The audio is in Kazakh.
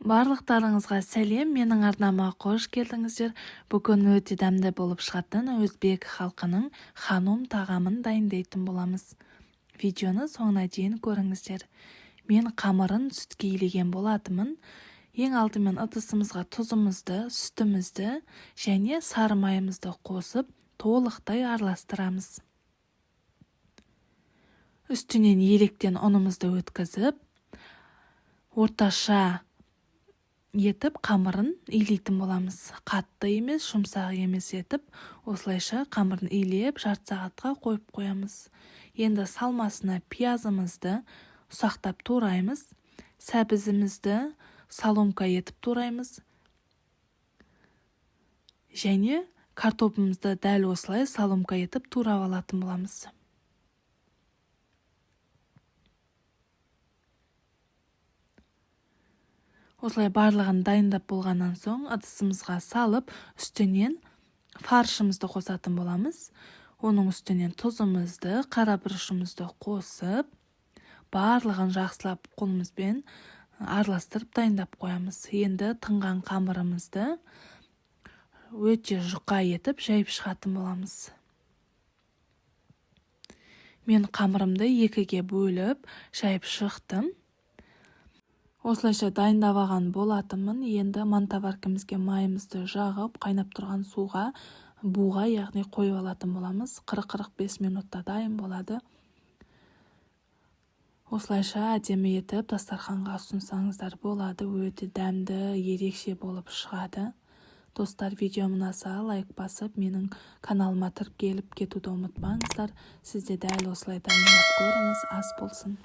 Барлықтарыңызға сәлем, менің арнама қош келдіңіздер. Бүгін өте дәмді болып шығатын өзбек халқының ханум тағамын дайындайтын боламыз. Видеоны соңына дейін көріңіздер. Мен қамырын сүтке илеген болатынмын. Ең алдымен ыдысымызға тұзымызды, сүтімізді және сары майымызды қосып, толықтай араластырамыз. Үстінен електен ұнымызды өткізіп, орташа етіп қамырын илейтін боламыз. Қатты емес, жұмсақ емес етіп, осылайша қамырын илеп, жарты сағатқа қойып қоямыз. Енді салмасына пиязымызды ұсақтап тураймыз, сәбізімізді соломка етіп тураймыз. Және картопымызды дәл осылай соломка етіп турап алатын боламыз. Осылай барлығын дайындап болғаннан соң ыдысымызға салып, үстінен фаршымызды қосатын боламыз. Оның үстінен тұзымызды, қара бұрышымызды қосып, барлығын жақсылап қолымызбен араластырып дайындап қоямыз. Енді тынған қамырымызды өте жұқа етіп жайып шығатын боламыз. Мен қамырымды екіге бөліп жайып шықтым. Осылайша дайындап алған болатынмын. Енді мантоваркамызге майымызды жағып, қайнап тұрған суға буға, яғни қойып алатын боламыз. 40-45 минутта дайын болады. Осылайша әдемі етіп дастарханға ұсынсаңыздар болады. Өте дәмді, ерекше болып шығады. Достар, видеом ұнаса лайк басып, менің каналыма тіркеліп кетуді ұмытпаңыздар. Сіз де дәл осылай дайындап көріңіз. Ас болсын.